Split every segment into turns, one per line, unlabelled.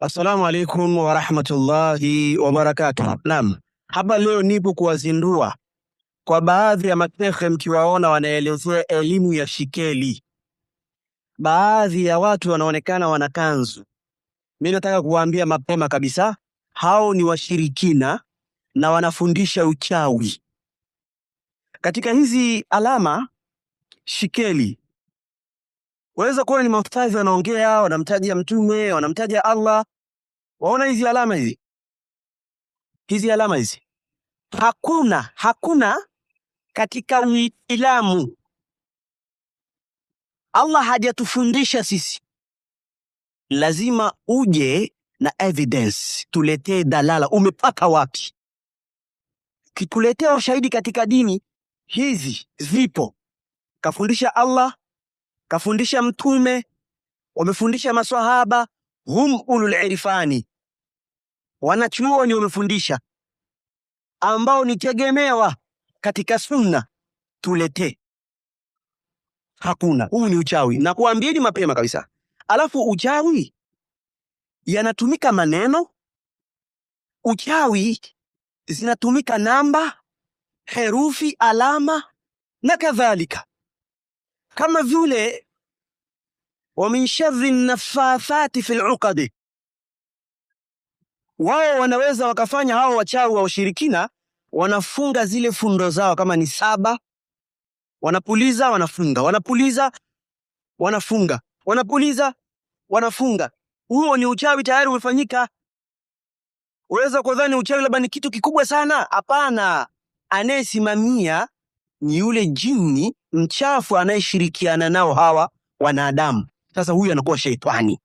Assalamu alaikum warahmatullahi wabarakatuh. Naam, hapa leo nipo kuwazindua kwa baadhi ya mashehe, mkiwaona wanaelezea elimu ya shikeli. Baadhi ya watu wanaonekana wana kanzu. Mimi nataka kuwaambia mapema kabisa, hao ni washirikina na wanafundisha uchawi. Katika hizi alama shikeli, waweza kuona ni maustadhi wanaongea, wanamtaja Mtume, wanamtaja Allah. Waona hizi alama hizi, hizi alama hizi, hakuna katika Uislamu. Allah hajatufundisha sisi, lazima uje na evidence, tuletee dalala, umepata wapi? Kituletea ushahidi katika dini hizi zipo, kafundisha Allah, kafundisha Mtume, wamefundisha maswahaba, hum ulul irfani, wanachuoni wamefundisha, ambao ni tegemewa katika sunna, tuletee. Hakuna. Huu ni uchawi, na kuambieni mapema kabisa. Alafu uchawi yanatumika maneno, uchawi zinatumika namba, herufi, alama na kadhalika, kama vile wa min sharri nafathati fil uqadi. Wao wanaweza wakafanya, hao wachawi wa ushirikina wanafunga zile fundo zao, kama ni 7 wanapuliza, wanafunga, wanapuliza, wanafunga, wanapuliza, wanafunga. Huo ni uchawi tayari umefanyika. Unaweza kudhani uchawi labda ni kitu kikubwa sana. Hapana, anayesimamia ni yule jini mchafu anayeshirikiana nao hawa wanadamu. Sasa huyu anakuwa sheitani,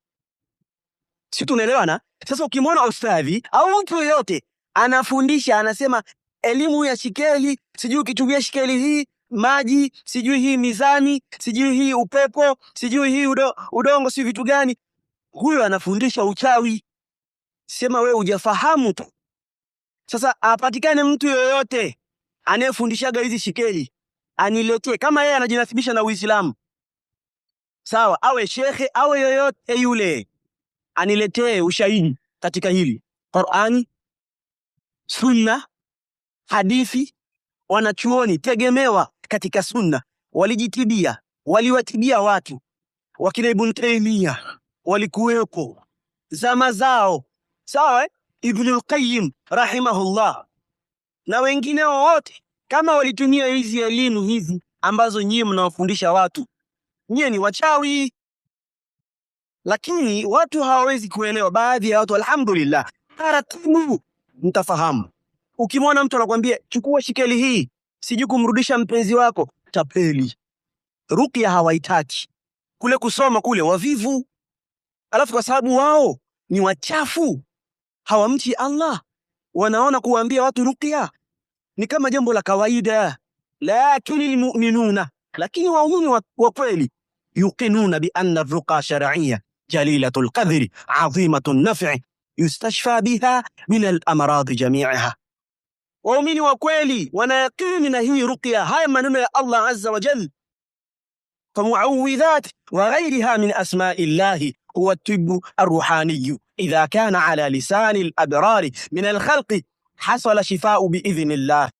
si tunaelewana? Sasa ukimwona ustadhi au mtu yoyote anafundisha anasema elimu ya shikeli, sijui ukitumia shikeli hii maji, sijui hii mizani, sijui hii upepo, sijui hii udongo, si vitu gani, huyo anafundisha uchawi. Sema wewe hujafahamu tu. Sasa apatikane mtu yoyote anayefundishaga hizi shikeli aniletee, kama yeye anajinasibisha na Uislamu, sawa, awe shekhe awe yoyote yule, aniletee ushahidi katika hili, Qur'ani, Sunna, hadithi, wanachuoni tegemewa katika sunna walijitibia, waliwatibia watu. Wakina Ibn Taymiyyah walikuwepo zama zao, sawa eh? Ibn al-Qayyim rahimahullah na wengine wote, kama walitumia hizi elimu hizi ambazo nyie mnawafundisha watu, nyie ni wachawi. Lakini watu hawawezi kuelewa. Baadhi ya watu alhamdulillah, taratibu mtafahamu. Ukimwona mtu anakwambia chukua shikeli hii, sijui kumrudisha mpenzi wako, tapeli. Ruqya hawaitaki, kule kusoma kule wavivu. Alafu kwa sababu wao ni wachafu, hawamchi Allah, wanaona kuwaambia watu ruqya ni kama jambo la kawaida. Lakini almu'minuna, lakini waumini wa kweli, yuqinuna bi anna ruqa shar'iyya jalilatul qadri adhimatun naf'i yustashfa biha min al-amrad jami'aha. Waumini wa kweli wanayaqini na hii ruqya, haya maneno ya Allah azza wa jalla, famuawidhat wa ghayriha min asma'i llahi huwa at-tibbu ar-ruhani idha kana ala lisani al-abrari min al-khalqi hasala shifau biidhni llah.